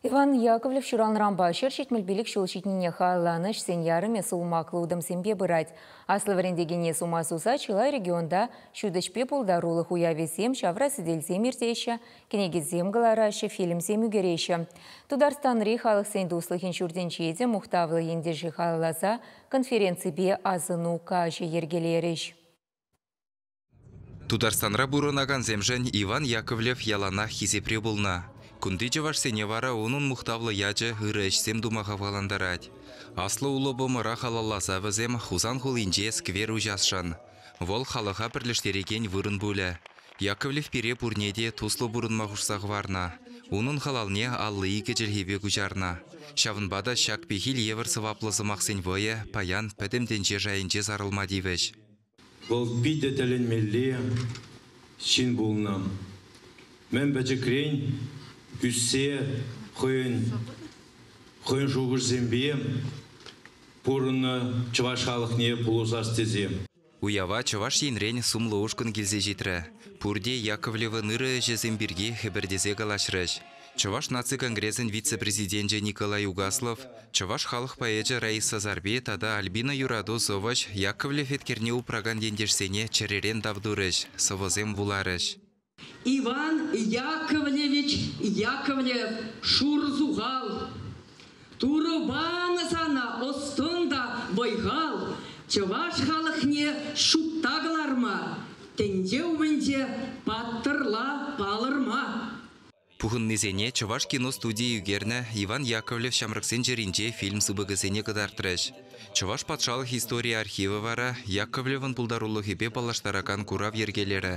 Иван Яковлев ҫуралнӑранпа 175 ҫул ҫитнине халалланӑ ӗҫсен ярӑмӗ сулмаклӑ утӑмсемпе пырать. Аслӑ вӗрентекене сума суса чылай регионта ҫутӗҫпе пултарулӑх уявӗсем, ҫавра сӗтелсем иртеҫҫӗ, кӗнекесем кӑлараҫҫӗ, фильмсем ӳкереҫҫӗ. Тутарстанри халӑхсен туслӑхӗн ҫуртӗнче те мухтавлӑ ентеше халалласа конференципе асӑну каҫӗ йӗркелерӗҫ. Тутарстанра пурӑнакансемшӗн Иван Яковлев яланах хисепре пулнӑ. Кунти чӑвашсене вара унӑн мухтавлӑ ячӗ ырӑ ӗҫсем тума хавхалантарать. Аслӑ Улӑпӑмӑра халалласа вӗсем Хусан хулинче сквер уҫасшӑн. Вӑл халӑха пӗрлештерекен вырӑн пулӗ. Яковлев пире пурне те туслӑ пурӑнма хушса хӑварнӑ. Унӑн халалне 52 чӗлхепе куҫарнӑ. Ҫавӑнпа та ҫак пехил евӗр сӑваплӑ сӑмахсен вӑйӗ паян пӗтӗм тӗнче шайӗнче сарӑлма тивӗҫ. Вӑл питӗ тӗлӗнмелле ҫын пулнӑ. Мӗн пӗчӗкрен ӳссе хӑйӗн хӑйӗн шухӑшӗсемпе пурӑннӑ чӑваш халӑхне пулӑшас тесе. Уява Чӑваш Енрен сумлӑ ушкӑн килсе ҫитрӗ. Пурте Яковлевӑн ырӑ ӗҫӗсем пирки хӗпӗртесе калаҫрӗҫ. Чӑваш наци конгресӗн вице-президенчӗ Николай Угаслов, Чӑваш халӑх поэчӗ Раиса Сарпи тата Альбина Юрату сӑвӑҫ Яковлев еткерне упракан ентешсене чӗререн тав турӗҫ, сӑвӑсем вуларӗҫ. Иван Яковлевич Яковлев шур сухал, Турӑ панӑ сана ӑс-тӑн та вӑй-хал, чӑваш халӑхне ҫутта кӑларма, тӗнче умӗнче паттӑрла палӑрма. Пухӑннисене Чӑваш кино студийӗ ӳкернӗ Иван Яковлев ҫамрӑксен чӗринче фильм сыпӑкӗсене кӑтартрӗҫ. Чӑваш патшалӑх истори архивӗ вара Яковлевӑн пултарулӑхӗпе паллаштаракан курав йӗркелерӗ.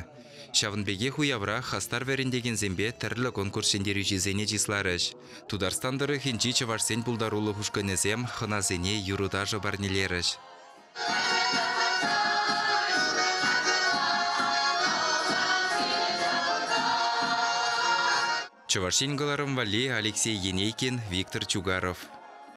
Ҫавӑн пекех уявра хастар вӗрентекенсемпе тӗрлӗ конкурс ҫӗнтерӳҫисене чысларӗҫ. Тутарстан тӑрӑхӗнчи чӑвашсен пултарулӑх ушкӑнӗсем хӑнасене юрӑ-ташӑ парнелерӗҫ. Чӑваш Ен кӑларӑм валли Алексей Енейкин, Виктор Чугаров.